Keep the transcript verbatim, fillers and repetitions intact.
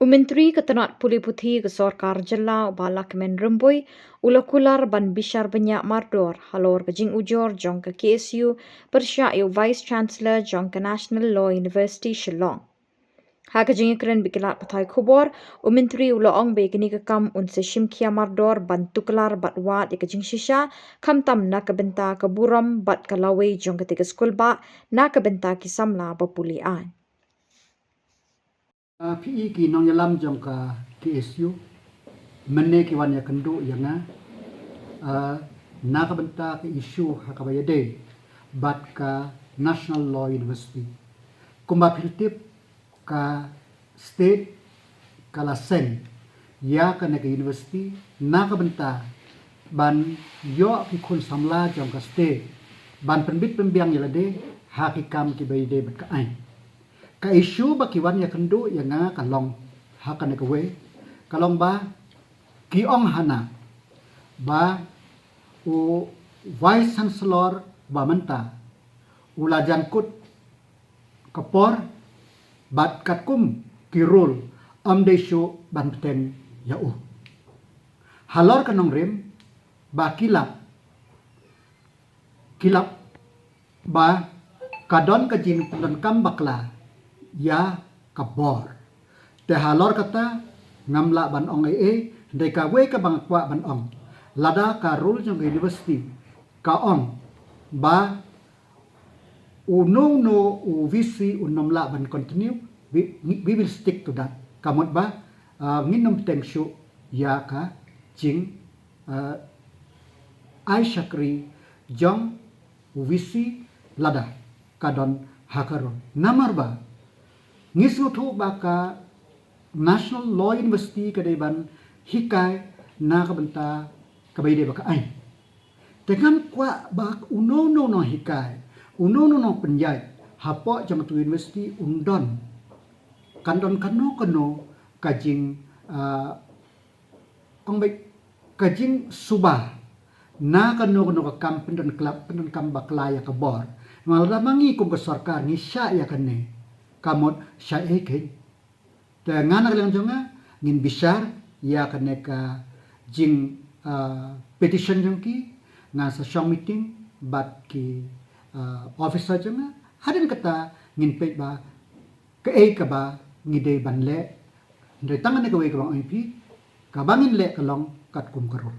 U Myntri ka tnat pule puthi ka sorkar jylla u Bah Lahkmen Rymbui u la kular ban bishar bniah mardor halor ka jingujor jong ka K S U pyrshah ïa u Vice Chancellor jong ka National Law University Shillong. Ha ka jingïakren bad ki lad pathai khubor, u Myntri u la ong ba ïa kane ka kam un sa shim khia mardor ban tuklar bad wad ïa ka jingshisha, khamtam na ka bynta ka burom bad ka lawei jong kata ka skulbah, na ka bynta ki samla ba pule aiñ. Ah, phi i ki nongïalam jong ka K S U, mynne ki wan ïakynduh ïa nga, ah, na ka bynta ka issue ha kaba ïadei bad ka National Law University. Kumba phi la tip, ka state ka la seng ïa kane ka university na ka bynta ban ïoh ki khun samla jong ka state ban pynbit pynbiang ïa lade ha ki kam kiba ïadei bad ka aiñ. Ka issue ba ki wan ïakynduh ïa nga ka long ha kane kawei, ka long ba ki ong hana ba u Vice Chancellor ba mynta u la jan kut ka por bad katkum ki rule ym dei shuh ban bteng ïa u. Halor ka nongrim ba ki lap, ki lap ba ka don ka jingpyndonkam bakla ïa ka bor. Te halor kata ngam lah ban ong ei ei, hynrei kawei kaba nga kwah ban ong, lada ka rule jong ka university ka ong ba uno uno u V C un ym lah ban continue, we, we will stick to that. Ka mut ba, ah, ngin ym bteng shuh ïa ka jing, ah, ai shakri jong u V C lada ka don ha ka rule. Namar ba ngi sngewthuh ba ka National Law University ka dei ban hikai na ka bynta kaba ïadei bad ka aiñ. Te ngam kwah ba uno uno u nonghikai, uno uno u nongpynïaid hapoh jong ka university un don, kan don kano kano ka jing, ah, ong beit, ka jingsuba na kano kano ka kam pyndonkam, pyndonkam bakla ïa ka bor. Namar lada ma ngi kum ka sorkar ngi shah ïa kane, ka mut shah ei keiñ. Te nga na ka liang jong nga ngin bishar ïa kane ka jing, ah, petition jong ki, ngan sa shong meeting bad ki, ah, officer jong nga. Hadien kata ngin peit ba kaei kaba ngi dei ban leh. Hynrei tang kane kawei kaba nga ong ïa phi, kaba ngin leh ka long katkum ka rule.